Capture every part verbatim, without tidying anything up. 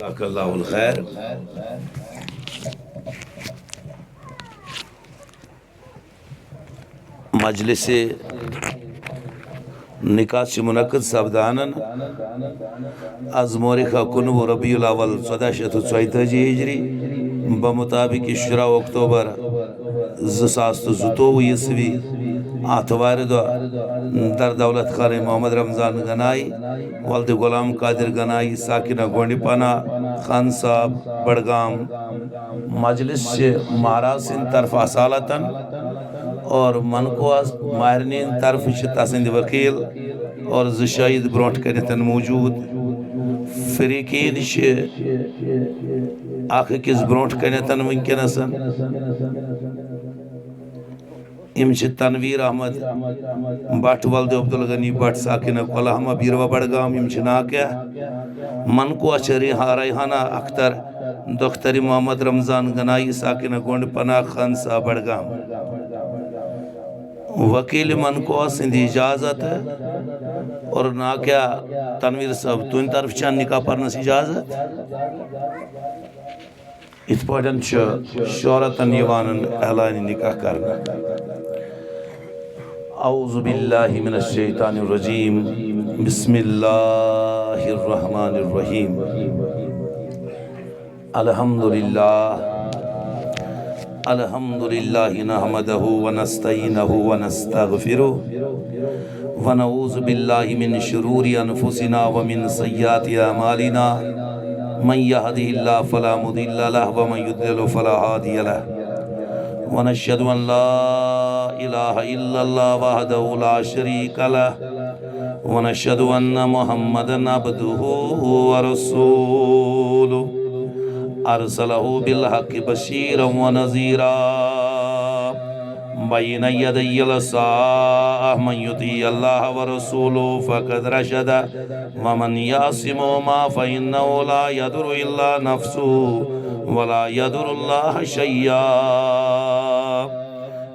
جزاک اللہ الخیر۔ مجلس نکاح چھ منعقد سپدان از مورخہ کُنوُہ ربیع الاول ژۄداہ شیٚتھ تہٕ ژۄیتٲجی ہجری، بمطابق شُراہ اکتوبر زٕ ساس تہٕ زٕتووُہ عیسوی، آتھوارِ دۄہ، در دولت خانہ محمد رمضان گنائی، ولد غلام قادر گنائی، ساکنہ گونڈِ پناہ، خان صاحب، بڈگام۔ مجلس چھ مہراز سٕنٛدِ طرفہٕ اصالتن اور منقوس مہرنہِ ہٕنٛدِ طرفہٕ چھ تسٕنٛدۍ وکیل اور زٕ شٲہد برونٛٹھ کنٮ۪تھ موجود۔ فریقین چھ اکھ أکِس برونٛٹھ کنٮ۪تھ وٕنکیٚنس۔ یِم چھِ تنویر احمد بٹ ولد عبدالغنی بٹ ساکنہ کۄلہامہ بیروا بڈگام۔ یِم چھِ ناکہ۔ منقوس چھِ ریحا-، ریحانہ اختر دختر محمد رمضان گنائی ساکنہ گونڈ پناہ خان صاحب بڈگام۔ وکیل منقوس سٕنٛدِ اجازت اور ناکہ تنویر صٲب تُہنٛدِ طرفہٕ چھا نکاح پرنس اجازت؟ یِتھ پٲٹھۍ چھُ شہرتن یِوان اعلان نکاح کرنہٕ۔ اعوذ باللہ من الشیطان الرجیم۔ بسم اللہ الرحمن الرحیم۔ الحمد للہ۔ الحمد للہ نحمدہ ونستعینہ ونستغفرہ ونعوذ باللہ من شرور انفسنا ومن سیئات اعمالنا۔ من يهده الله فلا مضل له ومن يضلل فلا هادي له۔ ونشهد أن لا إله إلا الله وحده لا شريك له۔ ونشهد أن محمدا عبده ورسوله۔ أرسله بالحق بشيرا ونذيرا بين يدي الساعة۔ من يطع الله ورسوله فقد رشد، ومن يعص منهما فإنه لا يضر إلا نفسه ولا يضر الله شيئا۔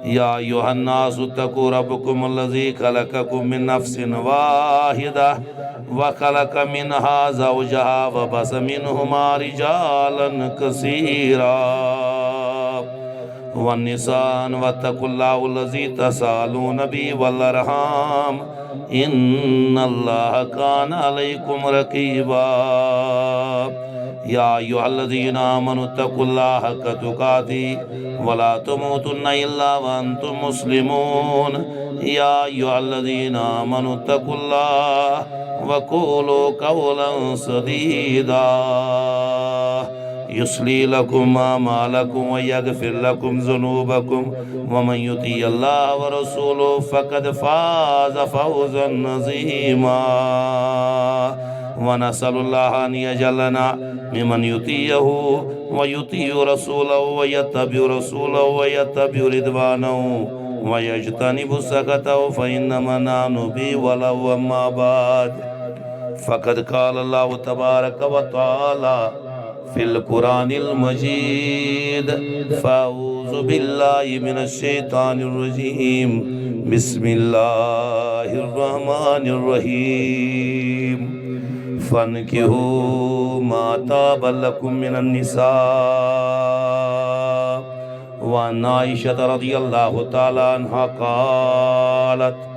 يا أيها الناس اتقوا ربكم الذي خلقكم من نفس واحدة وخلق منها زوجها وبث منهما رجالا كثيرا والنساء واتقوا الله الذي تساءلون به والأرحام إن الله كان عليكم رقيبا۔ يا أيها الذين آمنوا اتقوا الله حق تقاته ولا تموتن إلا وأنتم مسلمون۔ يا أيها الذين آمنوا اتقوا الله وقولوا قولا سديدا يصلح لكم أعمالكم ويغفر لكم ذنوبكم ومن يطع الله ورسوله فقد فاز فوزا عظيما۔ ونسأل الله أن يجعلنا ممن يطيعه ويطيع رسوله ويتبع رسوله ويتبع رضوانه ويجتنب سخطه فإنما نحن به وله أما بعد۔ فقد قال الله تبارك وتعالى في القرآن المجيد، فأعوذ بالله من الشيطان الرجيم، بسم الله الرحمن الرحيم، فانكحوا ما طاب لكم من النساء۔ وعن عائشة رضي الله تعالى عنها قالت،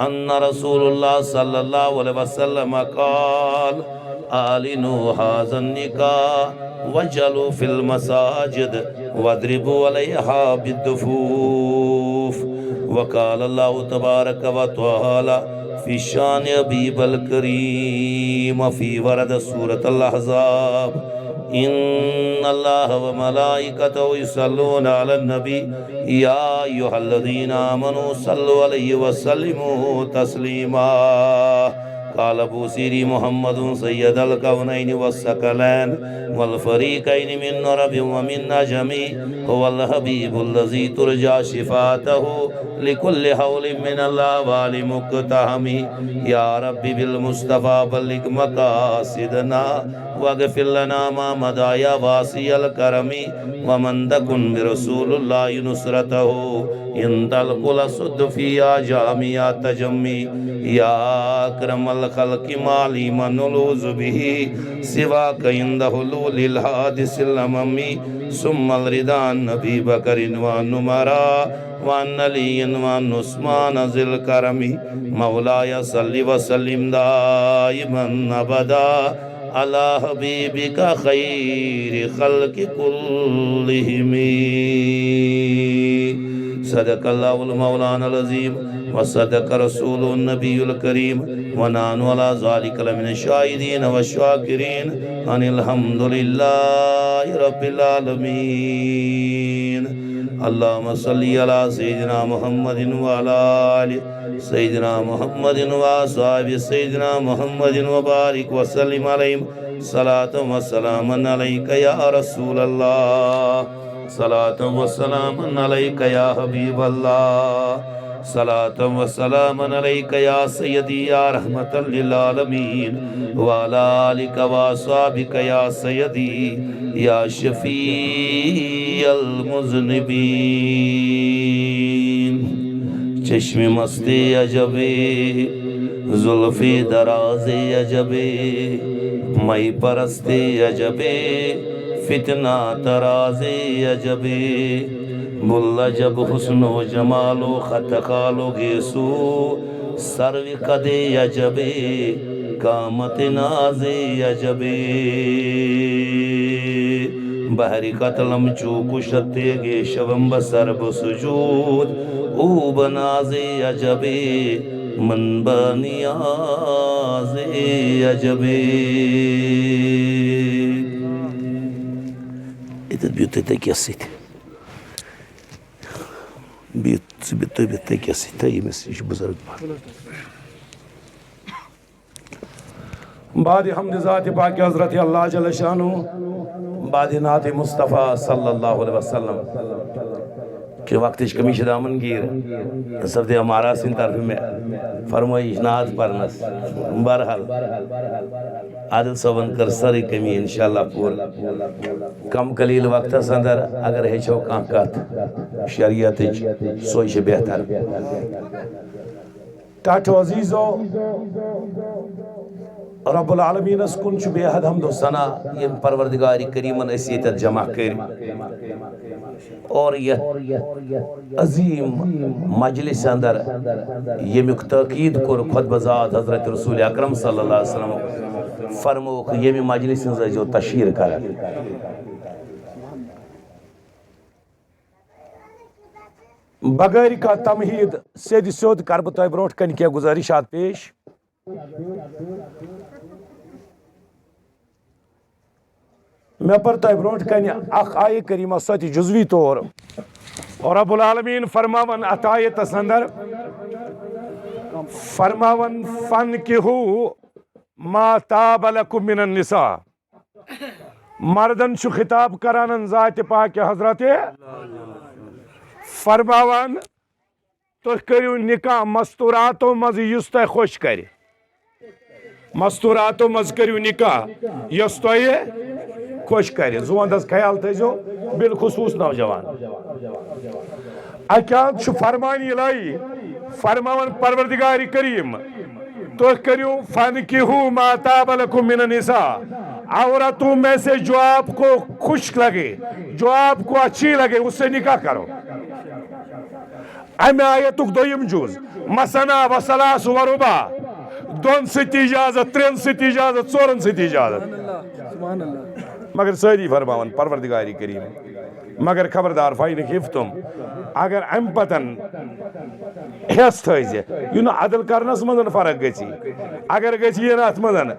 أن رسول الله صلى الله عليه وسلم قال، أعلنوا هذا النكاح واجعلوا في المساجد واضربوا عليها بالدفوف۔ وقال الله تبارك وتعالى في شأن حبيب الكريم في ورد سورة الأحزاب، إن الله وملائكته يصلون على النبي، يا أيها الذين آمنوا صلوا عليه وسلموا تسليما۔ قال بوصيري محمد سيد الكونين والثقلين والفريقين من عرب ومن عجم، هو الحبيب الذي ترجى شفاعته لكل هول من الأهوال مقتحم۔ يا رب بالمصطفى بلغ مقاصدنا واغفر لنا ما مضى يا واسع الكرم، ومن تكن برسول الله نصرته، إن تلق لصد فيها جامع تجم. يا أكرم الخلق ما لي من ألوذ به سواك عند حلول الحادث الأمم، ثم الرضا عن أبي بكر وعن عمر وعن علي وعن عثمان ذي الكرم. مولاي صل وسلم دائما أبدا على حبيبك خير خلق كلهم. صدق الله المولانا العظيم وصدق رسوله النبي الكريم، ونحن على ذلك لمن الشاهدين والشاكرين، أن الحمد لله رب العالمين. اللهم صل على سيدنا محمد وعلى آل سيدنا محمد وأصحاب سيدنا محمد وبارك وسلم عليهم. صلاة وسلاما عليك يا رسول الله، صلاة وسلاما عليك يا حبيب الله، صلاة وسلاما عليك يا سيدي يا رحمة للعالمين، وعلى آلك وأصحابك يا سيدي يا شفيع المذنبين. چشم مستی عجبی، زلف دراز عجبی، می پرستی عجبی، فتنہ تراز عجبی. بل عجب حسن و جمال و خط خال و گیسو، سرو قد عجبی، قامت ناز عجبی. بحر قتلم چو کشت تیغ شوم بسر بسجود، او بناز عجبی، من بنیاز عجبی. ییٚتٮ۪تھ بِہِو تُہۍ تٔکیَس سۭتۍ. بِہِو، ژٕ بِہِو، تُہۍ بِہِو تٔکیَس سۭتۍ، تہٕ ییٚمِس، یہِ چھُ بُزرگ پَہَن. بعد حمد ذات پاک حضرت اللہ جل شانہ، بعد نعت مصطفیٰ صلی اللہ علیہ وسلم کہ وقتٕچ کمی چھِ دامن گیر، سفدِ امارہ سٕنٛدِ طرفہٕ مےٚ فرمٲیش نعت پرنس۔ بہرحال، عادل صٲبن کٔر سٲرٕے کمی انشاءاللہ پوٗرٕ۔ کم قلیل وقتس اندر اگر ہیٚچھو کانٛہہ کتھ شریعتٕچ، سۄے چھِ بہتر۔ ٹاٹھو عزیزو، رب العالمینس کُن چھُ بے حد حمد و ثنا، ییٚمۍ پروردگار کریمن أسۍ ییٚتٮ۪تھ جمع کٔرۍ اور یتھ عظیم مجلس اندر ییٚمیُک تاکید کوٚر خطبہ ذات حضرت رسول اکرم صلی اللہ علیہ وسلم فرمووُکھ، ییٚمہِ مجلس ہٕنٛز ٲسۍزیو تشہیر کران۔ بغٲر کانٛہہ تمہید، سیٚدِ سیوٚد کرٕ بہٕ تۄہہِ برونٛٹھ کنہِ کینٛہہ گُزٲرِشات پیش۔ مےٚ پٔر تۄہہِ برونٛٹھ کنہِ اکھ آیہِ کریمہ، سۄ تہِ جزوی طور۔ اور رب العالمین فرماوان اتھ آیتس اندر، فرماوان، "فانکحوا ما طاب لکم من النساء۔" مردن چھُ خطاب کران ذات پاک حضرت فرماوان، تُہۍ کٔرِو نکاح مستوراتو منٛز یُس تۄہہِ خۄش کرِ۔ مستوراتو منٛز کٔرِو نکاح یۄس تۄہہِ خۄش کرِ۔ زوندس خیال تھٲیزیو، بالخصوص نوجوان۔ اکیاز چھُ فرمان الہی، فرماوان پروردگار کریم، تُہۍ کٔرِو، "فانکحوا ما طاب لکم من النساء"، عورتوں میں سے جو آپ کو خوش لگے، جو آپ کو اچھی لگے، اس سے نکاح کرو۔ امہِ آیتُک دوٚیِم جُز، مثنیٰ و ثلاث و رباع، دۄن سۭتۍ تہِ اجازت، ترٛٮ۪ن سۭتۍ تہِ اجازت، ژورن سۭتۍ تہِ اجازت۔ سبحان اللہ، سبحان اللہ۔ مگر سٲری فرماوان پروردگار کریم، مگر خبردار، فَإِنْ خِفْتُمْ، اگر امہِ پتن ہٮ۪س تھٲیزِ، یہِ نہٕ عدل کرنس منٛز فرق گژھِ، اگر گژھِ یہِ نہٕ اتھ منٛز،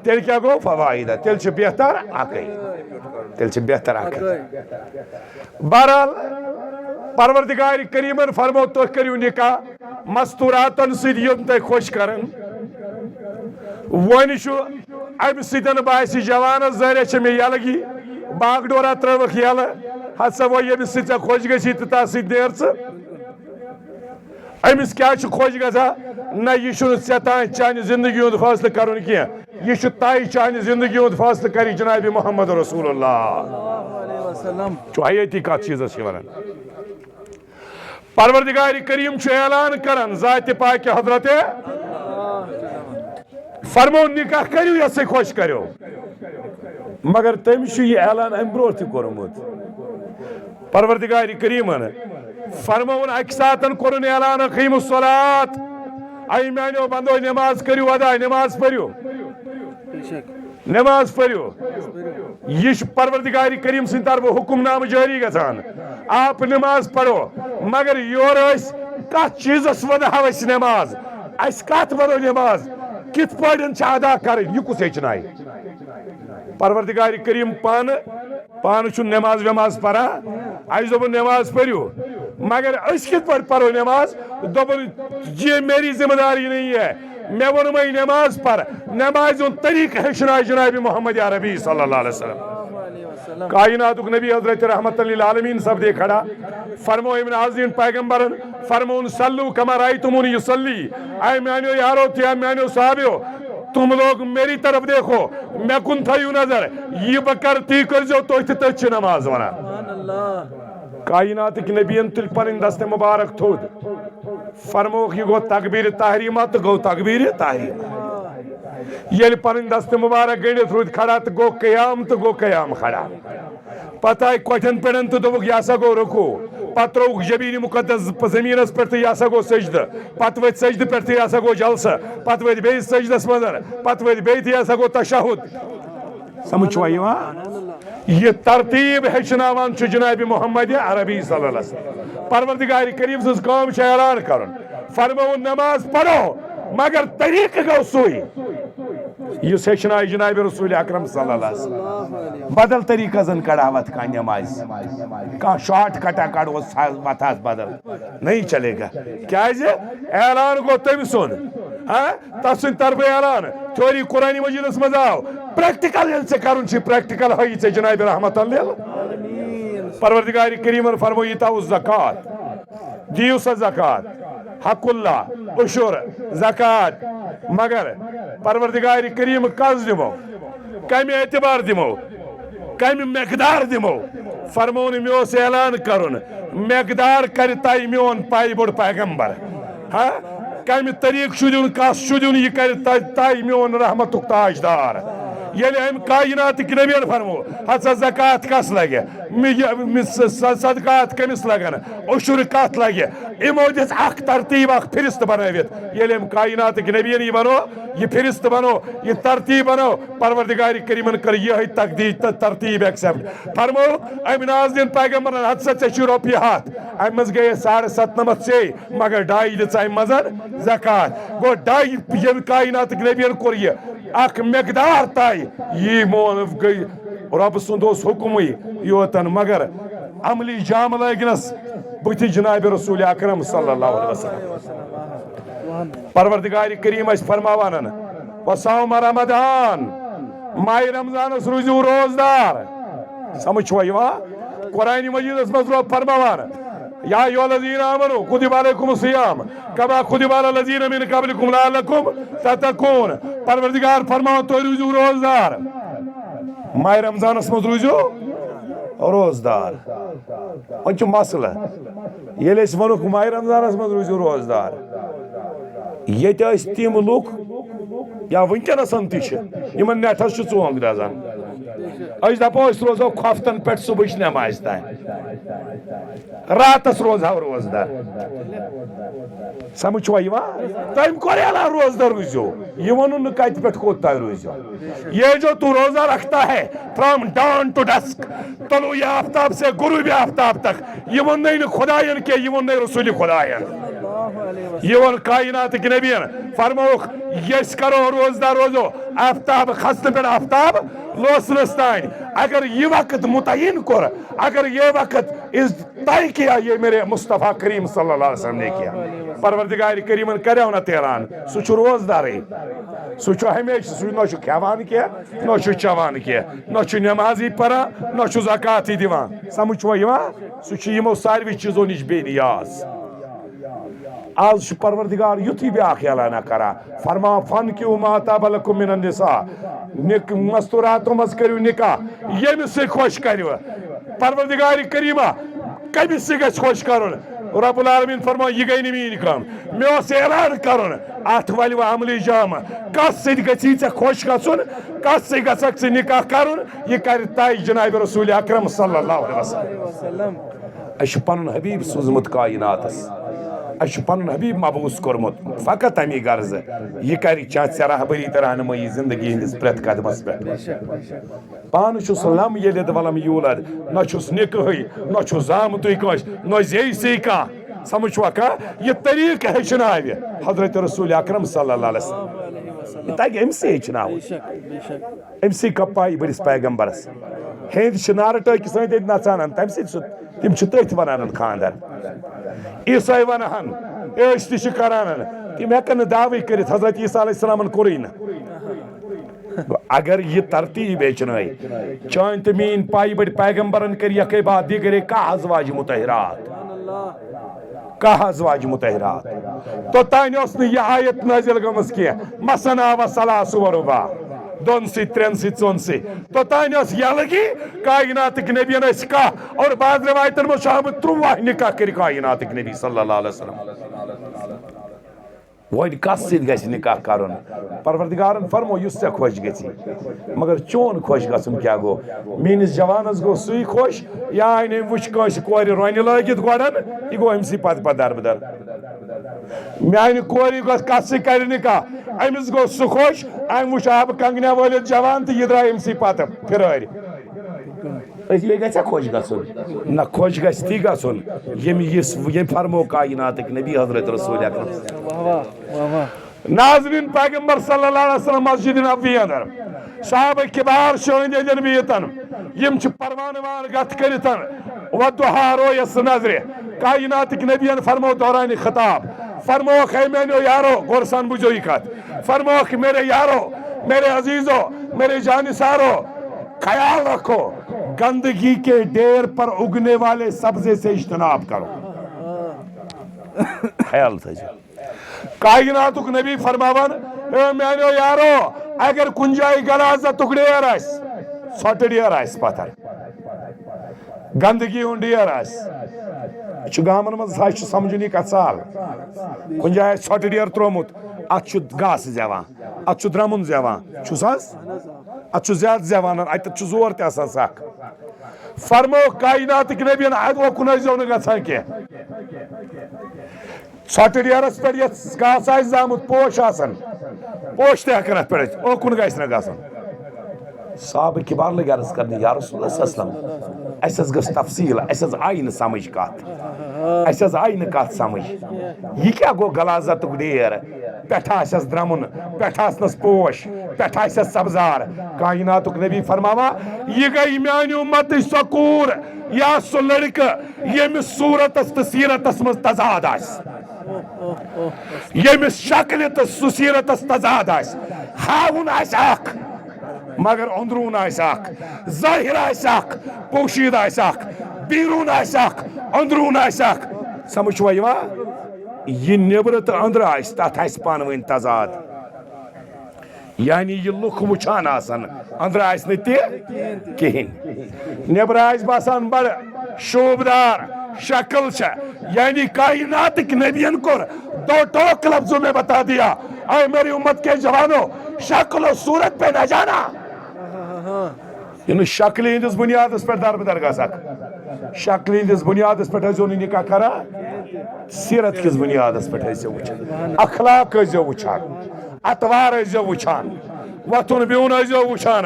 تیٚلہِ کیٛاہ گوٚو؟ فواحدہ، تیٚلہِ چھُ بہتر اکٕے، تیٚلہِ چھُ بہتر اکٕے۔ بہرحال، پروردگار کریمن فرمو، تُہۍ کٔرِو نکاح مستوراتن سۭتۍ یِم تۄہہِ خۄش کرن۔ وۄنۍ چھُ امہِ سۭتۍ باسہِ جوانس، زہریا چھِ مےٚ یلہٕ گی، باغ ڈورا ترٲوٕکھ یلہٕ، ہتسا وۄنۍ ییٚمِس سۭتۍ ژےٚ خۄش گژھی تہٕ تس سۭتۍ نیر ژٕ۔ أمِس کیٛاہ چھُ خۄش گژھان؟ نہ، یہِ چھُنہٕ ژےٚ تام چانہِ زندگی ہُنٛد فٲصلہٕ کرُن کینٛہہ۔ یہِ چھُ طے، چانہِ زندگی ہُنٛد فٲصلہٕ کرِ جناب محمد رسول اللہ۔ علیہ وسلم۔ چھُ حیٲتی کتھ چیٖزس چھِ ونان۔ پروردگار کریم چھُ اعلان کران ذاتِ پاکِ حضرت، فرمو نکاح کٔرِو یَس سۭتۍ خۄش کٔرِو۔ مگر تٔمِس چھُ یہِ اعلان امہِ برونٛٹھ تہِ کوٚرمُت۔ پروردگار کریمن فرمووُن اکہِ ساتن کوٚرُن اعلان، اقیموا الصلاۃ، اے میانیو بندو، نماز کٔرِو ادا، نماز پٔرِو۔ بے شک۔ نماز پٔرِو۔ یہِ چھُ پروردگار کریم سٕنٛدِ طرفہٕ حکم نامہٕ جٲری گژھان۔ آپ نماز پرو، مگر یورٕ أسۍ کتھ چیٖزس ونہو أسۍ نماز؟ اسہِ کتھ ونو نماز؟ کِتھ پٲٹھۍ چھِ ادا کرٕنۍ؟ یہِ کُس ہیٚچھنایہِ؟ پروردگار کریم پانہٕ، پانہٕ چھُ نماز وماز پران۔ اسہِ دوٚپُن نماز پٔرِو، مگر أسۍ کِتھ پٲٹھۍ پرو نماز؟ دوٚپُن، یہ میری ذمہ داری نہیں ہے۔ مےٚ ووٚنمَے نماز پر، نمازِ ہُنٛد طریٖقہٕ ہیٚچھنایہِ جناب محمد عربی صلی اللہ علیہ وسلم۔ کائناتُک نبی حضرت رحمت للعالمین سپدے کھڑا، فرمو امہِ نازنین پیغمبرن، فرمووُن، صلوا کما رأیتمونی اصلی، اے میانیو یارو تہٕ یا میانیو صحابیو، تم لوگ میری طرف دیکھو، مےٚ کُن تھٲیِو نظر، یہِ بہٕ کرٕ تی کٔرزیو تُہۍ تہِ، تٔتھۍ چھِ نماز ونان۔ سبحان اللہ۔ کائناتٕکۍ نبیَن تُلۍ پنٕنۍ دستِ مبارک تھوٚد، فرمووُکھ، یہِ گوٚو تکبیرِ تحریمہ تہٕ گوٚو تکبیرِ تحریمہ۔ ییٚلہِ پنٕنۍ دستِ مبارک گٔنڈِتھ روٗدۍ کھڑا تہٕ گوٚو قیام تہٕ گوٚو قیام کھڑا۔ پتہٕ آیہِ کۄٹھٮ۪ن پٮ۪ٹھ تہٕ دوٚپُکھ، یہِ ہسا گوٚو رکوع۔ پتہٕ ترٛووُکھ جبینِ مقدس زٔمیٖنس پٮ۪ٹھ تہٕ یہِ ہسا گوٚو سجدٕ۔ پتہٕ ؤتھۍ سجدٕ پٮ۪ٹھ تہٕ یہِ ہسا گوٚو جلسہٕ۔ پتہٕ ؤتھۍ بیٚیہِ سجدس منٛز، پتہٕ ؤتھۍ بیٚیہِ تہٕ یہِ ہسا گوٚو تشہد۔ سمجھ چھُوا یِوان؟ یہِ ترتیٖب ہیٚچھناوان چھُ جناب محمد عربی صلی اللہ علیہ وسلم۔ پروردگار کریم سٕنٛز کٲم چھِ اعلان کرُن۔ فرمووُن نماز پرو، مگر طریقہٕ گوٚو سُے۔ یُس ہیٚچھنایہِ جناب رسول اکرم صلی اللہ علیہ وسلم۔ بدل طریقہٕ زن کڑاوتھ کانٛہہ نمازِ، کانٛہہ شارٹ کٹا کڑوس وتھس بدل، نہیں چلے گا۔ کیازِ؟ اعلان گوٚو تٔمۍ سُنٛد، ہاں، تس سٕنٛدِ طرفہٕ اعلان۔ تھیوری قرآن مجیدس منٛز آو، پریکٹیکل ییٚلہِ ژےٚ کرُن چھُے، پریکٹیکل ہٲیی ژےٚ جناب رحمت اللہ۔ پروردگار کریمن فرموو، یہِ تھاوو زکوٰۃ، دِیِو سا زکوٰۃ، حق اللہ، عشر، زکوٰۃ۔ مگر پروردگار کریم کس دِمو؟ کمہِ اعتبار دِمو؟ کمہِ مقدار دِمو؟ فرموو نہٕ، مےٚ اوس اعلان کرُن، مقدار کرِ طے میون پاے بوٚڑ پیغمبر۔ ہاں؟ کمہِ طریقہٕ چھُ دیُن، کس چھُ دیُن، یہِ کرِ طے، طے میون رحمتُک تاجدار۔ ییٚلہِ أمۍ کائناتٕکۍ نبیَن فرموو، ہتہٕ سا زکوٰۃ کس لگہِ؟ مےٚ یہِ، مےٚ س-، س-، صدقات کٔمِس لگن؟ عشر کتھ لگہِ؟ یِمو دِژ اکھ ترتیٖب، اکھ فہرست بنٲوِتھ۔ ییٚلہِ أمۍ کائناتٕکۍ نبیَن یہِ بنوو، یہِ فہرست بنوو، یہِ ترتیٖب بنوو، پروردگار کریمن کٔر یِہے تقدیٖر تہٕ ترتیٖب ایکسپٹ۔ فرموو أمۍ نازنین پیغمبرن، ہتہٕ سا ژےٚ چھُے رۄپیہِ ہتھ، امہِ منٛز گٔیے ساڑٕ ستنمتھ ژےٚ، مگر ڈاے دِژ امہِ منٛز زکوٰۃ۔ گوٚو ڈاے، ییٚمہِ کائناتٕکۍ نبیَن کوٚر یہِ اکھ مقدار طے، یی مون گٔے رۄب سُنٛد اوس حُکمٕے یوتن، مگر عملی جامہٕ لٲگنس بٕتھِ جناب رسول اکرم صلی اللہ علیہ وسلم۔ پروردگار کریم ٲسۍ فرماوان، وصوم رمضان، ماہِ رمضانس روٗزِو روزدار۔ سمجھ چھوا یِوان؟ قرآن مجیدس منٛز روٗد فرماوان، یا ایھا الذین آمنوا کتب علیکم الصیام کما کتب علی الذین من قبلکم لعلکم تتقون۔ پروردگار فرماوان، تُہۍ روٗزِو روزدار۔ ماہِ رمضانس منٛز روٗزِو روزدار۔ وۄنۍ چھُ مسلہٕ، ییٚلہِ أسۍ ووٚنُکھ ماہِ رمضانس منٛز روٗزِو روزدار، ییٚتہِ ٲسۍ تِم لُکھ یا وٕنکیٚنس تہِ چھِ، یِمن نیٹس چھُ ژونگ دزان۔ أسۍ دپو أسۍ روزو خۄفتن پٮ۪ٹھ صبحٕچ نمازِ تام، راتس روزہو روزدار۔ سمجھ چھوا یِوان؟ تٔمۍ کوٚر اعلان روزدار روٗزِو، یہِ ووٚنُن نہٕ کتہِ پٮ۪ٹھ کوٚت تام روٗزِو۔ یہ جو تو روزہ رکھتا ہے from dawn to dusk، طلوع آفتاب سے غروب آفتاب تک، یہِ ووٚن نَے نہٕ خداین کینٛہہ، یہِ ووٚن نَے رسول خداین۔ یہِ ووٚن کائناتٕکۍ نبیَن، فرمووُکھ، یہِ أسۍ کرو روزدار روزو، آفتاب کھسنہٕ پٮ۪ٹھ آفتاب لوسنس تام۔ اگر یہِ وقت متعین کوٚر، اگر یہ وقت اس طے کیا، یہ میرے مصطفیٰ کریم صلی اللہ علیہ وسلم نے کیا۔ پروردگار کریمن کریو نہ تیران، سُہ چھُ روزدارٕے، سُہ چھُ ہمیشہِ، سُہ نہ چھُ کھٮ۪وان کینٛہہ، نہ چھُ چٮ۪وان کینٛہہ، نہ چھُ نمازٕے پران، نہ چھُ زکاتٕے دِوان۔ سمجھ چھُوا یِوان؟ سُہ چھُ یِمو ساروی چیٖزو نِش بے نیاز۔ آز چھُ پروردگار یُتھُے بیٛاکھ اعلانہ کران، فرمان، "فَانْكِحُوا مَا طَابَ لَكُم مِّنَ النِّسَاءِ"، نِک-، مستوراتو منٛز کٔرِو نکاح، ییٚمِس سۭتۍ خۄش کَرِوٕ۔ پروردگار کریمہ کٔمِس سۭتۍ گژھِ خۄش کَرُن؟ رب العالمین فرمان، یہِ گٔے نہٕ میٛٲنۍ کٲم، مےٚ اوس اعلان کَرُن، اَتھ ولہِ وۄنۍ عملی جامہٕ۔ کَس سۭتۍ گژھی ژےٚ خۄش گژھُن، کَس سۭتۍ گژھکھ ژٕ نکاح کَرُن، یہِ کَرِ طے جناب رسول اکرم صلی اللہ علیہ وسلم۔ اسہِ چھُ پنُن حبیب سوٗزمُت کائناتس۔ اسہِ چھُ پنُن حبیب مبعوث کوٚرمُت فقط امی غرضہٕ، یہِ کرِ چا-، ژےٚ رہبری تہٕ رہنمٲیی زندگی ہٕنٛدِس پرٛٮ۪تھ قدمس پٮ۪ٹھ۔ پانہٕ چھُس لم یلد ولم یولد، نہ چھُس نکاحٕے، نہ چھُس زامتُے کٲنٛسہِ، نہ زیٚیہِ سے کانٛہہ۔ سمجھ چھُوا کانٛہہ؟ یہِ طریٖقہٕ ہیٚچھناوِ حضرت رسول اکرم صلی اللہ علیہ وسلم۔ یہِ تگہِ أمۍ سٕے ہیٚچھناوُن۔ أمۍ سٕے کپایہِ بٔڑِس پیغمبرس۔ ہیٚنٛدۍ چھِ نارٕ ٹٲکِس أنٛدۍ أنٛدۍ نژان، تَمہِ سۭتۍ سُہ، تِم چھِ تٔتھۍ وَنان خانٛدر۔ عیٖسٲے وَنہٕ ہن، أسۍ تہِ چھِ کران۔ تِم ہٮ۪کن نہٕ دعوے کٔرِتھ، حضرت عیٖسیٰ علیہ السلامن کوٚرُے نہٕ۔ گوٚو، اگر یہِ ترتیٖب ہیٚچھنٲے، چٲنۍ تہٕ میٛٲنۍ پایہِ بٔڑۍ پیغمبرن کٔرۍ یِکھَے بات، دیٖگرے کاہ ازواج مطہرات۔ کاہ ازواج مطہرات۔ توٚتانۍ ٲس نہٕ یہِ آیت نٲزِل گٔمٕژ کینٛہہ، مثنیٰ و ثلاث و رباع، دۄن سۭتۍ، ترٛٮ۪ن سۭتۍ، ژۄن سۭتۍ۔ توٚتانۍ ٲس یلگی، کائناتٕکۍ نبیَن ٲسۍ کاہ، اور بعض روایتن منٛز چھُ آمُت ترٛواہ نکاح کٔرۍ کائناتٕکۍ نبی صلی اللہ علیہ وسلم۔ وۄنۍ کس سۭتۍ گژھِ نکاح کرُن؟ پروردگارن فرمو، یُس ژےٚ خۄش گژھی۔ مگر چون خۄش گژھُن کیٛاہ گوٚو؟ میٛٲنِس جوانس گوٚو سُے خۄش، یا أمۍ وٕچھ کٲنٛسہِ کورِ رۄنہِ لٲگِتھ گۄڈن، یہِ گوٚو أمۍ سٕے پتہٕ پتہٕ دربٕدر۔ میٛانہِ کورِ گوٚژھ کس سۭتۍ کرِ نکاح، أمِس گوٚو سُہ خۄش، أمۍ وٕچھ آبہٕ کنگنہ وٲلِتھ جوان تہٕ یہِ درٛاے أمۍ سٕے پتہٕ پھِرٲرۍ۔ أسۍ بیٚیہِ گژھِ خۄش گژھُن؟ نہ، خۄش گژھِ تی گژھُن، ییٚمۍ یِس، ییٚمۍ فرمو کائناتٕکۍ نبی حضرت رسول اکرم۔ واہ واہ، واہ واہ۔ ناظرین، پیغمبر صلی اللہ علیہ وسلم مسجد نبوی اندر، صحابہ کبار چھِ أنٛدۍ أنٛدٮ۪ن بِہِتھ، یِم چھِ پروانہٕ وان گتھ کٔرِتھ، والضحیٰ رویس نظرِ، کائناتٕکۍ نبیَن فرمو دوران خطاب، فرموکھ، اے میٛانیو یارو، غور سان بوٗزِو یہِ کتھ، فرموکھ، میرے یارو، میرے عزیزو، میرے جانثارو، خیال رکھو، گندگی کے ڈھیر پر اگنے والے سبزے سے اجتناب کرو۔ خیال تھٲیزیو۔ کائناتُک نبی فرماوان، اے میانیو یارو، اگر کُنہِ جایہِ غلاظتُک ڈھیر آسہِ، ژھۄٹہٕ ڈھیر آسہِ پتھر، گندگی ہُنٛد ڈھیر آسہِ، یہِ چھُ گامن منٛز، سُہ چھُ سمجھُن یہِ کتھ سہل۔ کُنہِ جایہِ آسہِ ژھۄٹہٕ ڈھیر تروومُت، اتھ چھُ گاسہٕ زیوان، اتھ چھُ درمُن زیوان، چھُس حظ؟ اتھ چھُ زیادٕ زیوان، اتٮ۪تھ چھُ زور تہِ آسان سخ۔ فرمووُکھ کائناتٕکۍ نبیَن، اتھ اوکُن ٲسۍزیو نہٕ گژھان کینٛہہ۔ ژھۄٹہٕ ڈیرس پٮ۪ٹھ یتھ گاسہٕ آسہِ زامُت، پوش آسن، پوش تہِ ہٮ۪کن اتھ پٮ۪ٹھ ٲسِتھ، اوکُن گژھِ نہٕ گژھُن۔ صحابہ کبار لٔگۍ عرض کرنہِ، یا رسول اللہ صلی اللہ علیہ وسلم، اسہِ حظ گٔژھ تفصیل، اسہِ حظ آیہِ نہٕ سمجھ کتھ، اسہِ حظ آیہِ نہٕ کتھ سمجھ۔ یہِ کیٛاہ گوٚو غلاظتُک ڈیر؟ پٮ۪ٹھٕ آسٮ۪س درمُن، پٮ۪ٹھٕ آسنس پوش، پٮ۪ٹھٕ آسٮ۪س سبزار۔ کائناتُک نبی فرماوان، یہِ گٔے میانہِ امتٕچ سۄ کوٗر یا سُہ لڑکہٕ، ییٚمِس صورتس تہٕ سیرتس منٛز تضاد آسہِ۔ ییٚمِس شکلہِ تہٕ سُہ سیرتس تضاد آسہِ۔ ہاوُن آسہِ اکھ، مگر اندرون آسہِ اکھ، ظاہر آسہِ اکھ، پوشیدہ آسہِ اکھ، بیرون آسہِ اکھ، اندرون آسہِ اکھ۔ سمجھ چھُوا یِوان؟ یہِ نیبرٕ تہٕ أنٛدرٕ آسہِ، تتھ آسہِ پانہٕ ؤنۍ تضاد۔ یعنی یہِ لُکھ وٕچھان آسن، أنٛدرٕ آسہِ نہٕ تہِ کِہیٖنۍ۔ نیبرٕ آسہِ باسان بڑٕ شوٗبدار شکل چھےٚ، یعنی کائناتٕکۍ نبیَن کوٚر دو ٹوک لفظوں میں بتا دیا، اے میری امت کے جوانوں، شکل و صورت پہ نہ جانا۔ یہِ نہٕ شکلہِ ہٕنٛدِس بُنیادس پٮ۪ٹھ دربٕدر گژھکھ، شکلہِ ہٕنٛدِس بُنیادس پٮ۪ٹھ ٲسۍزیو نہٕ نکاح کران، سیرت کِس بُنیادس پٮ۪ٹھ ٲسۍزیو وٕچھان، اخلاق ٲسۍزیو وٕچھان، اطوار ٲسۍزیو وٕچھان، وۄتھُن بِہُن ٲسۍزیو وٕچھان۔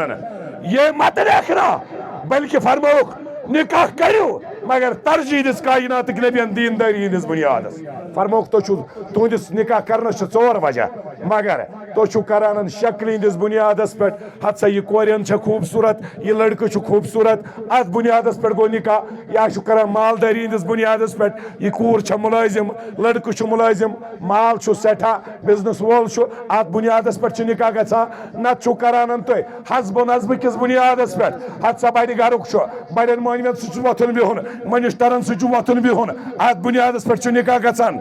یہِ مت لیکھنا، بلکہ فرمووُکھ نکاح کٔرِو، مگر ترجیح دِژ کائناتٕکۍ نبیَن دیندٲری ہٕنٛدِس بُنیادس۔ فرمووُکھ، تُہۍ چھِو، تُہنٛدِس نکاح کرنس چھِ ژور وجہ، مگر تُہۍ چھِو کران شکلہِ ہٕنٛدِس بُنیادس پٮ۪ٹھ، ہتہٕ سا یہِ کورٮ۪ن چھےٚ خوٗبصوٗرت، یہِ لڑکہٕ چھُ خوٗبصوٗرت، اتھ بُنیادس پٮ۪ٹھ گوٚو نِکاح۔ یا چھُ کران مالدٲری ہٕنٛدِس بُنیادس پٮ۪ٹھ، یہِ کوٗر چھےٚ مُلٲزِم، لڑکہٕ چھُ مُلٲزِم، مال چھُ سٮ۪ٹھاہ، بزنس وول چھُ، اتھ بُنیادس پٮ۪ٹھ چھُ نِکاح گژھان۔ نتہٕ چھُو کران تُہۍ حسب و نسب کِس بُنیادس پٮ۪ٹھ، ہتہٕ سا بڑِ گرُک چھُ، بڑٮ۪ن مٲنۍ مٮ۪ن سۭتۍ چھُ وۄتھُن بِہُن، مٔنِشترن سۭتۍ چھُ وۄتھُن بِہُن، اتھ بُنیادس پٮ۪ٹھ چھُ نِکاح گژھان۔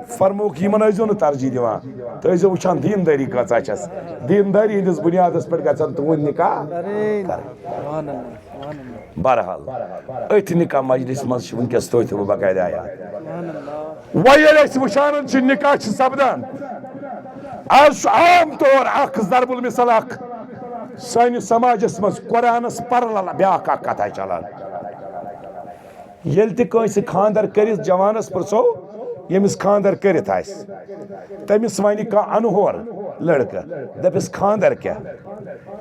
فرمووُکھ، یِمن ٲسۍزیو نہٕ ترجیح دِوان، تُہۍ ٲسۍزیو وٕچھان دیٖندٲری کۭژاہ چھَس۔ دیٖندٲری ہٕنٛدِس بُنیادس پٮ۪ٹھ گژھن تُہٕنٛدۍ نِکاح کرٕنۍ۔ بہرحال، أتھۍ نِکاح مجلس منٛز چھِ وٕنکیٚس توتہِ بہٕ باقاعدٕ آیات۔ وۄنۍ ییٚلہِ أسۍ وٕچھان چھِ نِکاح چھِ سپدان، آز چھُ عام طور اکھ ضرب المثل اکھ سٲنِس سماجس منٛز قرآنس پرلل بیاکھ اکھ کتھا چلان۔ ییٚلہِ تہِ کٲنٛسہِ خانٛدر کٔرِتھ جوانس پرٛژھو، ییٚمِس خانٛدر کٔرِتھ آسہِ، تٔمِس ونہِ کانٛہہ انہور لڑکہٕ، دپٮ۪س، "خانٛدر کیٛاہ؟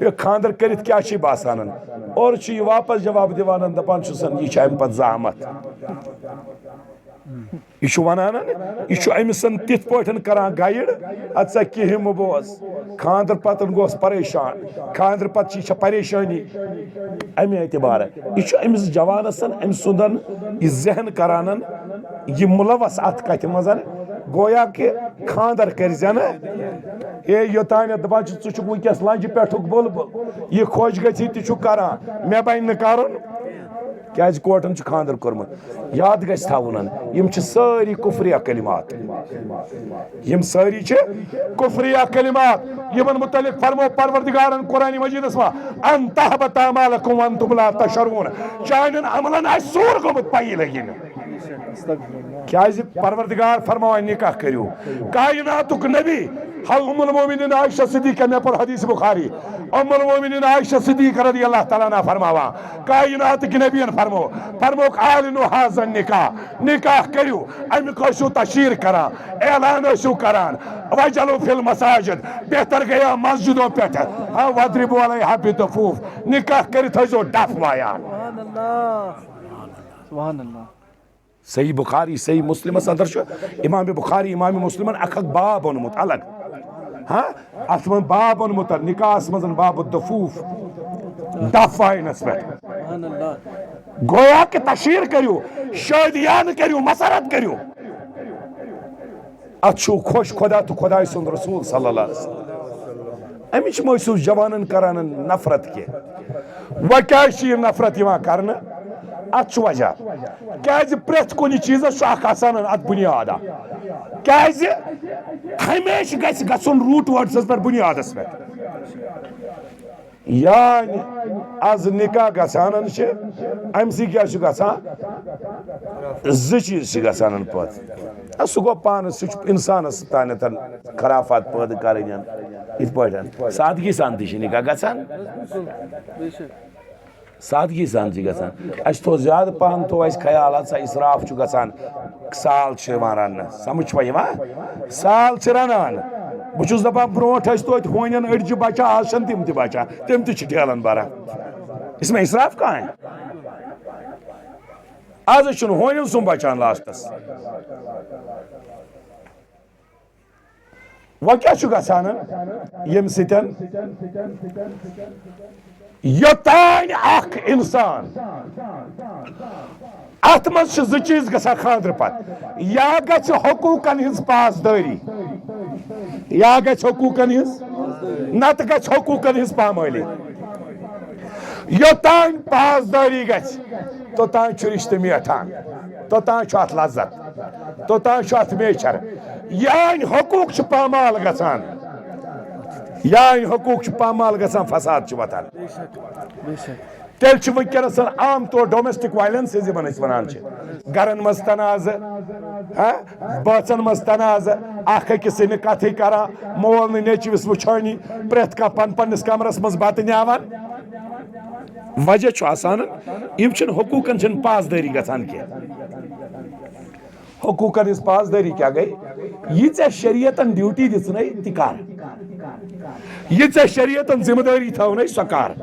یہِ خانٛدر کٔرِتھ کیٛاہ چھُے باسان؟" اورٕ چھُ یہِ واپس جواب دِوان، دپان چھُسن، "یہِ چھِ امہِ پتہٕ زحمت۔" یہِ چھُ ونان، یہِ چھُ أمِس تِتھ پٲٹھۍ کران گایڈ، اَدٕ سا کِہیٖنۍ مہٕ بوز۔ خانٛدر پتہٕ گوس پریشان، خانٛدر پتہٕ چھِ، چھےٚ پریشٲنی۔ اَمہِ اعتبارٕ یہِ چھُ أمِس جوانس، أمۍ سُنٛدن یہِ ذہن کران، یہِ مُلوث اَتھ کتھِ منٛز، گویا کہِ خانٛدر کٔرۍ زٮ۪نہٕ۔ ہے، یوٚتانٮ۪تھ دپان چھِ، ژٕ چھُکھ وٕنکیٚس لنجہِ پٮ۪ٹھُک بُلبُل، یہِ خۄش گژھی تہِ چھُکھ کران، مےٚ بنہِ نہٕ کرُن۔ کیازِ کوٹن چھُ خانٛدر کوٚرمُت۔ یاد گژھِ تھاوُن، یِم چھِ سٲری کفریہ کلمات۔ یِم سٲری چھِ کفریہ کلمات۔ یِمن متعلق فرمو پروردگارن قرآن مجیدس منٛز، "ان تحبط اعمالکم وانتم لا تشعرون"۔ چانٮ۪ن عملن آسہِ سوٗر گوٚمُت، پَیی لگی نہٕ۔ کیازِ پروردگار فرماوان، نکاح کٔرِو۔ کائناتُک نبی، حض-، ام المومنین عائشہ صدیقہ، مےٚ پوٚر حدیث بخاری، ام المومنین عائشہ صدیقہ رضی اللہ تعالیٰ عنہا فرماوان، کائناتٕکۍ نبیَن فرمو، فرموکھ، "اعلنوا هذا النکاح"، نکاح کٔرِو، امیُک ٲسِو تشہیر کران، اعلان ٲسِو کران، "واجعلوا فی المساجد"، بہتر گٔیا مسجدوں پٮ۪ٹھ، ہاں، "واضربوا علیہا بالدفوف"، نکاح کٔرِتھ ٲسۍزیو ڈف وایان۔ سبحان اللہ۔ سبحان اللہ۔ صحیح بخاری، صحیح مسلمس اندر چھُ امام بخاری، امام مسلمن اکھ اکھ باب اوٚنمُت الگ۔ ہاں، اتھ منٛز باب اوٚنمُت، نکاحس منٛز باب الدفوف، دف واینس پٮ۪ٹھ۔ سبحان اللہ۔ گویا کہ تشہیر کٔرِو، شٲدیانہٕ کٔرِو، مسرت کٔرِو۔ اتھ چھُو خۄش خدا تہٕ خدایہِ سُنٛد رسول صلی اللہ علیہ وسلم۔ امِچ مہ ٲسِو جوانن کران نفرت کینٛہہ۔ وۄنۍ کیازِ چھِ یہِ نفرت یِوان کرنہٕ؟ اتھ چھُ وجہ۔ کیازِ پرٛٮ۪تھ کُنہِ چیٖزس چھُ اکھ آسان اتھ بُنیاد اکھ۔ کیازِ ہمیشہِ گژھِ گژھُن روٗٹ ورڈسس پٮ۪ٹھ، بُنیادس پٮ۪ٹھ۔ یعنی از نکاح گژھان چھِ، امہِ سۭتۍ کیٛاہ چھُ گژھان؟ زٕ چیٖز چھِ گژھان پٲدٕ۔ سُہ گوٚو پانس، سُہ چھُ انسانس تانٮ۪تھ خرافات پٲدٕ کرٕنۍ۔ یِتھ پٲٹھۍ سادگی سان تہِ چھِ نکاح گژھان۔ سادگی سان چھِ گژھان۔ اَسہِ تھوٚو زیادٕ پَہَن، تھوٚو اَسہِ خیال، اَتھ سا اِسراف چھُ گژھان، سال چھُ یِوان رَننہٕ، سَمٕجھ چھُوا یِوان؟ سال چھِ رَنان۔ بہٕ چھُس دَپان، برونٛٹھ ٲسۍ توتہِ ہونٮ۪ن أڑجہِ بَچان، آز چھَنہٕ تِم تہِ بَچان، تِم تہِ چھِ ٹھیلَن بَران۔ یہِ چھِ مےٚ اِسراف کانٛہہ؟ آز حظ چھُنہٕ ہونٮ۪ن سُم بَچان لاسٹَس۔ وۄنۍ کیٛاہ چھُ گژھان ییٚمہِ سۭتۍ؟ یوٚتانۍ اکھ انسان، اتھ منٛز چھِ زٕ چیٖز گژھان خانٛدرٕ پتہٕ، یا گژھِ حقوٗقن ہٕنٛز پاسدٲری، یا گژھِ حقوٗقن ہٕنٛز، نتہٕ گژھِ حقوٗقن ہٕنٛز پامٲلی۔ یوٚتانۍ پاسدٲری گژھِ، توٚتانۍ چھُ رشتہٕ میٹھان، توٚتانۍ چھُ اتھ لذت، توٚتانۍ چھُ اتھ میچھر۔ یِہنٛدۍ حقوٗق چھِ پامال گژھان، یِہنٛدۍ حقوٗق چھِ پامال گژھان، فساد چھُ وۄتھان۔ تیٚلہِ چھِ وٕنکیٚنَس عام طور domestic violence یِمن أسۍ وَنان چھِ، گرن منٛز تنازٕ، ہاں، بٲژن منٛز تنازٕ، اکھ أکِس سۭتۍ نہٕ کتھٕے کران، مول نہٕ نیٚچوِس وٕچھٲنی، پرٛٮ۪تھ کانٛہہ پن پننِس کمرس منٛز بتہٕ نِوان۔ وجہ چھُ آسان، یِم چھِنہٕ حقوٗقن چھِنہٕ پاسدٲری گژھان کینٛہہ۔ حقوٗقن ہٕنٛز پاسدٲری کیٛاہ گٔے؟ یہِ ژےٚ شریعتن ڈیوٹی دِژٕنے، تہِ کر۔ یہِ ژےٚ شریعتن ذمہٕ دٲری تھٲونَے، سۄ کر۔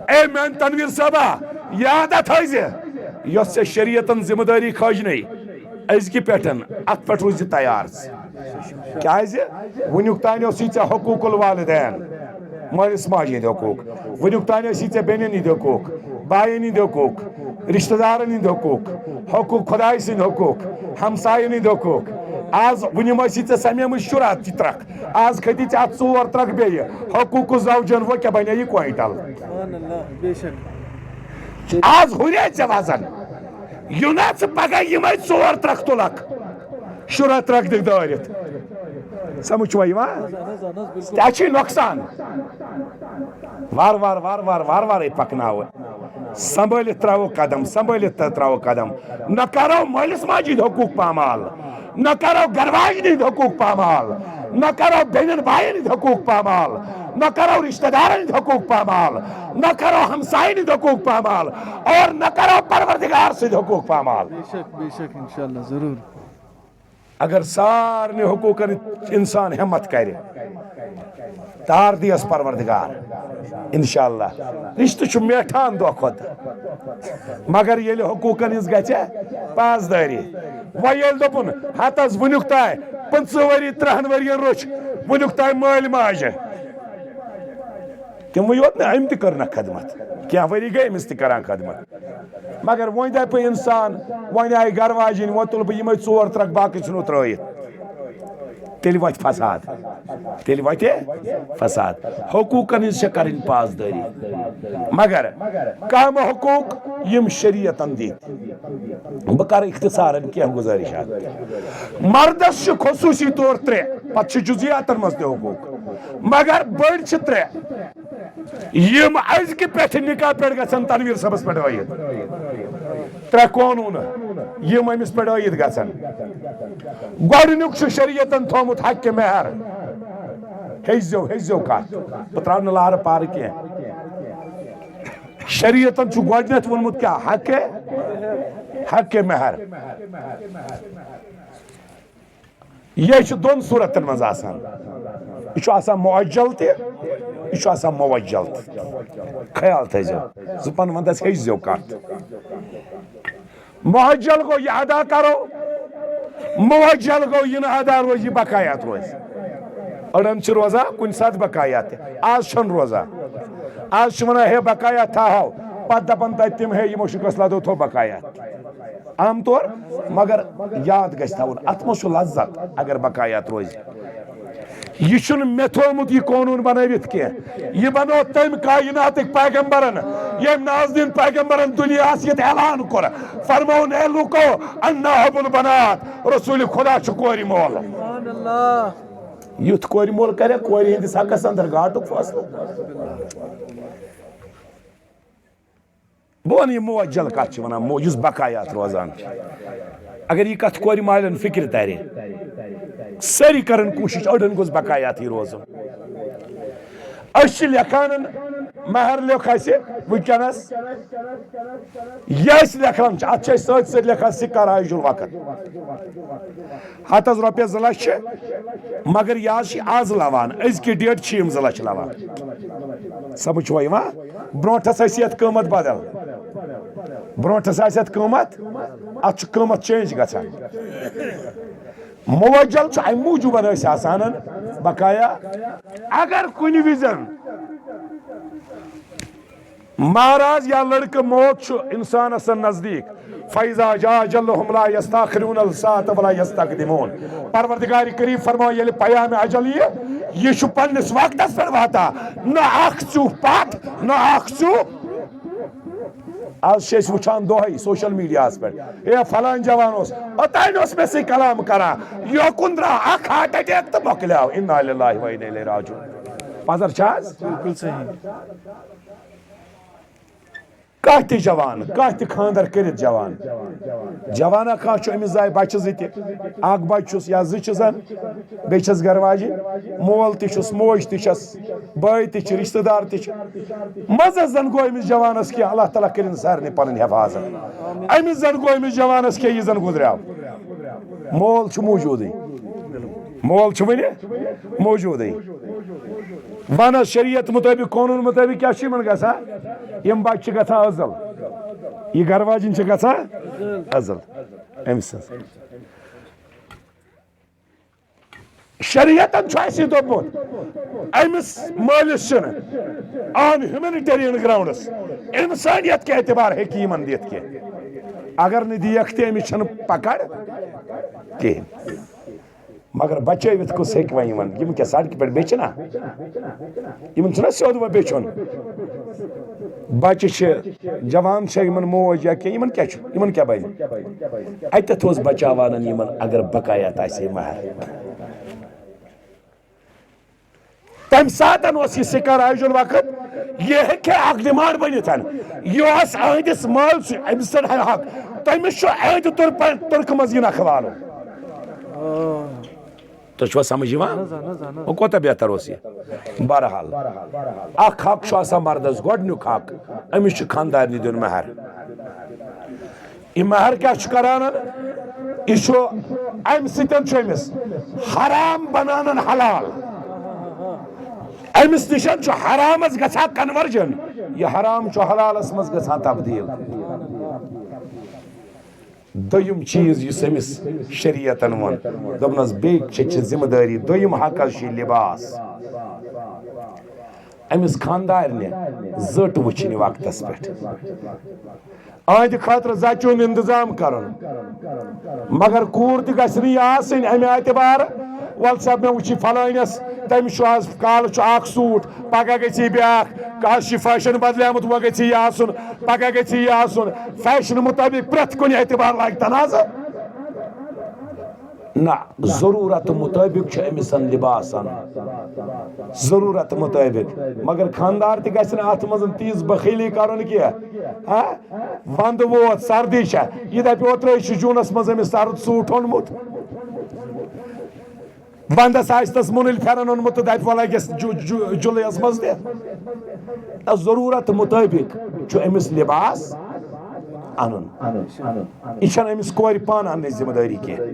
اے میٛانہِ تنویر صٲبا، یاد ہا تھٲیزِ، یۄس ژےٚ شریعتن ذمہٕ دٲری کھٲجنَے، أزکہِ پٮ۪ٹھ اتھ پٮ۪ٹھ روٗزِ تیار ژٕ۔ کیازِ؟ وٕنیُک تانۍ اوسُے ژےٚ حقوق الوالدین، مٲلِس ماجہِ ہٕنٛدۍ حقوق، وٕنیُک تانۍ ٲسی ژےٚ بیٚنٮ۪ن ہٕنٛدۍ حقوق، باین ہٕنٛدۍ حقوق، رشتہٕ دارن ہٕنٛدۍ حقوق، حقوق خدایہِ سٕنٛدۍ حقوق، ہمساین ہٕنٛدۍ حقوق۔ آز وٕنہِ ما ٲسی ژےٚ سمیمٕتۍ شُراہ تہِ ترکھ، آز کھٔتی ژےٚ اتھ ژور ترکھ بیٚیہِ۔ حقوق الزوجین، وۄنۍ کیٛاہ بنے یہِ کوینٹل؟ سبحان اللہ، بے شک۔ آز ہُرے ژےٚ وزن، یُنہ ژٕ پگاہ یِمے ژور ترکھ تُلکھ، شُراہ ترکھ دِکھ دٲرِتھ۔ سمجھ چھُوا یِوان؟ اہن حظ، اہن حظ، بِلکُل۔ تہِ چھُے نۄقصان۔ وار وار وار وار وار وارے پکناوو۔ سنبھٲلِتھ ترٛاوو قدم، سنبھٲلِتھ تہٕ ترٛاوو قدم۔ نہ کرو مٲلِس ماجہِ ہٕنٛدۍ حقوٗق پامال، نہ کرو گرواجنہِ ہٕنٛدۍ حقوٗق پامال، نہ کرو بیٚنٮ۪ن باین ہٕنٛدۍ حقوٗق پامال، نہ کرو رشتہٕ دارن ہٕنٛدۍ حقوٗق پامال، نہ کرو ہمساین ہٕنٛدۍ حقوٗق پامال، اور نہ کرو پروردگار سٕنٛدۍ حقوٗق پامال۔ بے شک، بے شک، انشاءاللہ، ضروٗر۔ اگر سارنٕے حقوٗقن انسان ہمت کرِ، تار دیس پروردگار، انشاءاللہ۔ رشتہٕ چھُ میٹھان دۄہ کھۄتہٕ، مگر ییٚلہِ حقوٗقن ہٕنٛز گژھِ پاسدٲری، وۄنۍ ییٚلہِ دوٚپُن، ہتس وٕنیُک تام پٕنٛژٕہ ؤری، ترٕٛہن ؤرین روٚچھ وٕنیُک تام مٲلۍ ماجہِ، تِموٕے یوت نہٕ، أمۍ تہِ کٔر نہ خدمت، کینٛہہ ؤری گٔے أمِس تہِ کران خدمت۔ مگر وۄنۍ دَپہِ اِنسان، وۄنۍ آیہِ گرٕ واجِنۍ، وۄنۍ تُلہٕ بہٕ یِمَے ژور ترٛکھ، باقٕے ژھٕنو ترٛٲیِتھ۔ تیٚلہِ وَتھِ فساد، تیٚلہِ وَتھِ فساد۔ حقوٗقن ہٕنٛز چھےٚ کَرٕنۍ پاسدٲری، مگر کَم حقوٗق یِم شریعتن دِتۍ۔ بہٕ کَرٕ اختصارن کینٛہہ گُزٲرِشات۔ مردس چھِ خصوٗصی طور ترٛےٚ، پتہٕ چھِ جُزیاتن منٛز تہِ حقوٗق، مگر بٔڑۍ چھِ ترٛےٚ۔ یِم أزکہِ پٮ۪ٹھٕ نکاح پٮ۪ٹھ گژھن تنویر صٲبس پٮ۪ٹھ عٲید۔ ترٛےٚ قونوٗن یِم أمِس پٮ۪ٹھ عٲید گژھن۔ گۄڈٕنیُک چھُ شریعتن تھوٚومُت حق مہر۔ ہیٚزیو، ہیٚزیو کتھ، بہٕ ترٛاوٕ نہٕ لارٕ پارٕ کینٛہہ۔ شریعتن چھُ گۄڈٕنٮ۪تھ ووٚنمُت کیٛاہ؟ حق، حق مہر۔ یہِ چھُ دۄن صوٗرتن منٛز آسان۔ یہِ چھُ آسان معجل تہِ، یہِ چھُ آسان موجل تہِ۔ خیال تھٲیزیو، زُبان وندس ہیٚچھزیو کتھ۔ معجل گوٚو، یہِ ادا کرو، موجل گوٚو، یہِ نہٕ ادا روزِ، یہِ بقایات روزِ۔ أڑن چھِ روزان کُنہِ ساتہٕ بقایات تہِ، آز چھَنہٕ روزان۔ آز چھِ وَنان، ہے بقایات تھاوہو، پتہٕ دَپان تَتہِ تِم، ہے یِمو چھُ قٕسلتو تھوٚو بقایات۔ عام طور، مگر یاد گژھِ تھاوُن، اتھ منٛز چھُ لذت اگر بقایات روزِ۔ یہِ چھُنہٕ مےٚ تھوٚومُت یہِ قونوٗن بنٲوِتھ کینٛہہ، یہِ بنوو تٔمۍ کائناتٕکۍ پیغمبرن، ییٚمۍ نازنیٖن پیغمبرن دُنیاہس ییٚتہِ اعلان کوٚر، فرمووُن، اے لوٗکو، اناحب البنات، رسول خدا چھُ کورِ مول۔ سبحان اللہ۔ یُتھ کورِ مول کرِ کورِ ہٕنٛدِس حقس اندر گاٹُک فٲصلہٕ۔ بہٕ وَنہٕ، یہِ موجل کَتھ چھِ وَنان، مو-، یُس بقایات روزان چھِ۔ اگر یہِ کَتھ کورِ مالٮ۪ن فِکرِ تَرِ، سٲری کَرَن کوٗشِش، أڑہَن گوٚژھ بقایاتٕے روزُن۔ أسۍ چھِ لیکھان، مہر لیوٚکھ اَسہِ وٕنکیٚنَس، یہِ أسۍ لیکھان چھِ، اَتھ چھِ أسۍ سۭتۍ سۭتۍ لیکھان سِکار عٲجُل وقت۔ ہَتَس رۄپیَس زٕ لَچھ چھِ، مگر یہِ حظ چھِ آز لَوان، أزکہِ ڈیٹ چھِ یِم زٕ لَچھ لَوان۔ سَمٕجھ چھُوا یِوان؟ برونٛٹھس ٲسۍ یتھ قۭمتھ بدل، برونٛٹھس آسہِ یتھ قۭمتھ، اتھ چھُ قۭمتھ چینج گژھان۔ موجل چھُ امہِ موٗجوٗبن أسۍ آسان بقایا۔ اگر کُنہِ وِزن مہراز یا لڑکہٕ موت چھُ انسانس نزدیک، فَإِذَا جَاءَ أَجَلُهُمْ لَا يَسْتَأْخِرُونَ سَاعَةً وَلَا يَسْتَقْدِمُونَ۔ پروردگار کریم فرماو، ییٚلہِ پیام اجل یہِ، یہِ چھُ پننِس وقتس پٮ۪ٹھ واتان، نہ اکھ ژیوٗہ پتھ، نہ اکھ ژیوٗہ۔ آز چھِ أسۍ وٕچھان دۄہے سوشل میڈیاہس پٮ۪ٹھ، ہے فلان جوان اوس، اوٚتانۍ اوس مےٚ سۭتۍ کلام کران، یوکُن درٛاو اکھ ہارٹ اٹیک تہٕ مۄکلیو۔ انا للہ و انا الیہ راجعون۔ پزر چھا حظ؟ بالکل صحیح۔ کانٛہہ تہِ جوان، کانٛہہ تہِ خانٛدر کٔرِتھ جوان، جوانا کانٛہہ چھُ، أمِس زاے بچہِ زٕ تہِ، اکھ بچہِ چھُس یا زٕ چھِ زن، بیٚیہِ چھَس گرٕ واجِنۍ، مول تہِ چھُس، موج تہِ چھَس، بٲے تہِ چھِ، رشتہٕ دار تہِ چھِ۔ مزٕ زن گوٚو أمِس جوانس کینٛہہ، اللہ تعالیٰ کٔرِن سارنٕے پنٕنۍ حفاظت۔ أمِس زن گوٚو أمِس جوانس کینٛہہ، یہِ زن گُزریو۔ مول چھُ موجودٕے، مول چھُ وٕنہِ موجودٕے۔ ونس شریعت مطٲبق، قونوٗن مطٲبق کیٛاہ چھُ یِمن گژھان؟ یِم بچہِ چھِ گژھان ازل، یہِ گرٕ واجِنۍ چھِ گژھان ازل أمۍ سٕنٛز۔ شریعتن چھُ اَسہِ یہِ دوٚپمُت، أمِس مٲلِس چھُنہٕ on humanitarian grounds، انسانیت کہِ اعتبار ہیٚکہِ یِمن دِتھ کینٛہہ۔ اگر نہٕ دِیَکھ تہِ، أمِس چھَنہٕ پکڑ کِہیٖنۍ۔ مگر بچٲوِتھ کُس ہیٚکہِ وۄنۍ یِمن؟ یِم کیٛاہ سڑکہِ پٮ۪ٹھ بیچھِ نا؟ یِمن چھُنہ سیوٚد وۄنۍ بیچھُن؟ بچہِ چھِ، جوان چھِ، یِمن موج یا کینٛہہ، یِمن کیٛاہ چھُ؟ یِمن کیٛاہ بنہِ؟ اَتٮ۪تھ اوس بچاوانن یِمن، اگر بقایت آسہِ ہے مہر۔ تمہِ ساتن اوس یہِ سکارایزُن وقت، یہِ ہیٚکہِ اکھ ڈیمانڈ بٔنِتھ۔ یہِ اوس أہنٛدِس مٲلۍ سُہ، أمِس سۭتۍ حق، تٔمِس چھُ أہنٛدِ تُرپن، تُرکہٕ منٛز یہِ نکھٕ والُن۔ تۄہہِ چھُوا سمجھ یِوان؟ وۄنۍ کوٗتاہ بہتر اوس یہِ؟ بہرحال، اکھ حق چھُ آسان مردس، گۄڈٕنیُک حق، أمِس چھُ خانٛدارنہِ دیُن مہر۔ یہِ مہر کیٛاہ چھُ کران؟ یہِ چھُ، اَمہِ سۭتۍ چھُ أمِس حرام بنان حلال۔ أمِس نِش چھُ حرامس گژھان conversion، یہِ حرام چھُ حلالس منٛز گژھان تبدیل۔ دوٚیِم چیٖز یُس أمِس شریعتن ووٚن، دوٚپنس، بیٚیہِ چھِ، چھِ ذمہٕ دٲری، دوٚیِم حق حظ چھُ یہِ لباس۔ أمِس خانٛدارنہِ زٔٹ وٕچھِنۍ وقتس پٮ۪ٹھ۔ أہنٛدِ خٲطرٕ زچہِ ہُنٛد انتظام کرُن۔ مگر کوٗر تہِ گژھِ نہٕ یہِ آسٕنۍ امہِ اعتبارٕ، ول سا مےٚ وٕچھی فلٲنِس، تٔمِس چھُ آز کالہٕ چھُ اکھ سوٗٹ، پگاہ گژھِ یہِ بیٛاکھ، آز چھُ فیشن بدلیومُت، وۄنۍ گژھِ یہِ آسُن، پگاہ گژھِ یہِ آسُن۔ فیشن مطٲبق پرٛٮ۪تھ کُنہِ اعتبار لاگہِ تنازٕ۔ نہ، ضروٗرت مطٲبق چھُ أمِس لباس اَنُن۔ ضروٗرت مطٲبق۔ مگر خانٛدار تہِ گژھِ نہٕ اَتھ منٛز تیٖژ بخیلی کَرُن کینٛہہ۔ ہا؟ وَندٕ ووت، سردی چھےٚ۔ یہِ دَپہِ، اوترَے چھُ جوٗنَس منٛز أمِس سرد سوٗٹ اوٚنمُت۔ وَندَس آسہِ تَس مُنٕلۍ پھٮ۪رَن اوٚنمُت تہٕ دَپہِ، وَلہٕ گژھِ جُ-، جُ-، جُلَیَس منٛز تہِ۔ ضروٗرت مطٲبق چھُ أمِس لباس اَنُن۔ یہِ چھَنہٕ أمِس کورِ پانہٕ اَننٕچ ذمہٕ دٲری کینٛہہ،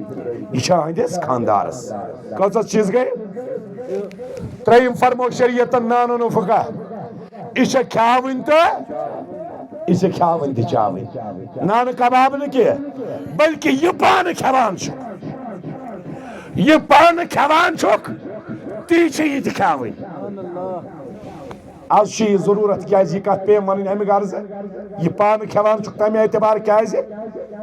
یہِ چھِ أہٕنٛدِس خانٛدارَس۔ کۭژاہ چیٖز گٔے؟ ترٛیٚیِم فرمو شریعتن نانو نفقہ، یہِ چھےٚ کھیاوٕنۍ تہٕ یہِ چھےٚ کھیاوٕنۍ تہٕ چاوٕنۍ۔ نانہٕ کباب نہٕ کینٛہہ، بلکہِ یہِ پانہٕ کھٮ۪وان چھُ، یہِ پانہٕ کھٮ۪وان چھُکھ، تی چھِ یہِ تہِ کھیاوٕنۍ۔ از چھِ یہِ ضروٗرت، کیازِ یہِ کتھ پیٚیہِ ونٕنۍ امہِ غرضہٕ، یہِ پانہٕ کھٮ۪وان چھُکھ تمہِ اعتبار، کیازِ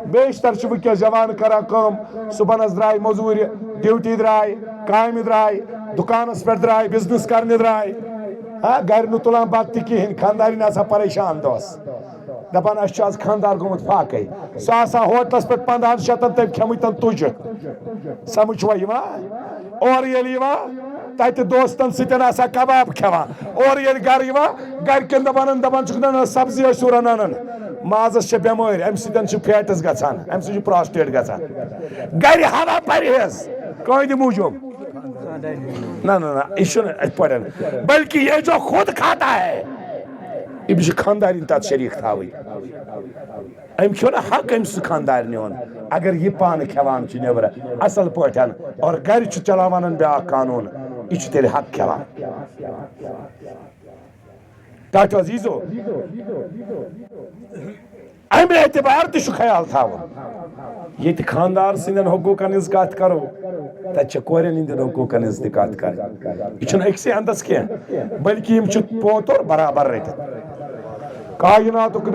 بیشتر چھِ وٕنکیٚس جوان کران کٲم، صبحنس درٛاے مٔزوٗرِ، ڈیوٹی درٛاے، کامہِ درٛاے، دُکانس پٮ۪ٹھ درٛاے، بزنس کرنہِ درٛاے، ہا، گرِ نہٕ تُلان بتہٕ تہِ کِہیٖنۍ، خانٛدارِنۍ آسان پریشان دۄہس۔ دپان، اسہِ چھُ از خانٛدار گوٚمُت فاقے۔ سُہ آسان ہوٹلس پٮ۪ٹھ پنٛدہن شتن تٔمۍ کھٮ۪مٕتۍ تن تُجہِ۔ سمجھ چھُوا یِوان؟ اورٕ ییٚلہِ یِوان، تتہِ دوستن سۭتۍ آسان کباب کھٮ۪وان۔ اورٕ ییٚلہِ گرٕ یِوان، گرِکٮ۪ن دپان، دپان چھُکھ، نہ، نہ، سبزی ٲسِو رنان۔ مازس چھےٚ بٮ۪مٲرۍ، امہِ سۭتۍ چھُ فیٹس گژھان، امہِ سۭتۍ چھُ پراسٹیٹ گژھان۔ گرِ ہاوان پرہیز، کٲنٛدِ موٗجوٗب۔ نہ، نہ، نہ، یہِ چھُنہٕ اِتھ پٲٹھۍ۔ بلکہ یہ جو خود کھاتا ہے، أمِس چھِ خانٛدارِنۍ تَتھ شریٖک تھاوٕنۍ۔ أمۍ کھیوٚو نہ حق أمۍ سُہ خانٛدارنہِ ہُنٛد، اگر یہِ پانہٕ کھٮ۪وان چھُ نیٚبرٕ اَصٕل پٲٹھۍ اور گَرِ چھُ چلاوان بیٛاکھ قانوٗن، یہِ چھُ تیٚلہِ حق کھٮ۪وان۔ ٹاٹھو عزیزو، اَمہِ اعتبار تہِ چھُ خیال تھاوُن۔ ییٚتہِ خانٛدار سٕنٛدٮ۪ن حقوٗقن ہٕنٛز کتھ کرو، تتہِ چھِ کورٮ۪ن ہٕنٛدٮ۪ن حقوٗقن ہٕنٛز تہِ کتھ کرٕنۍ۔ یہِ چھُنہٕ أکسٕے اندس کینٛہہ، بلکہِ یِم چھِ پوتُر برابر رٔٹِتھ۔ کائناتُک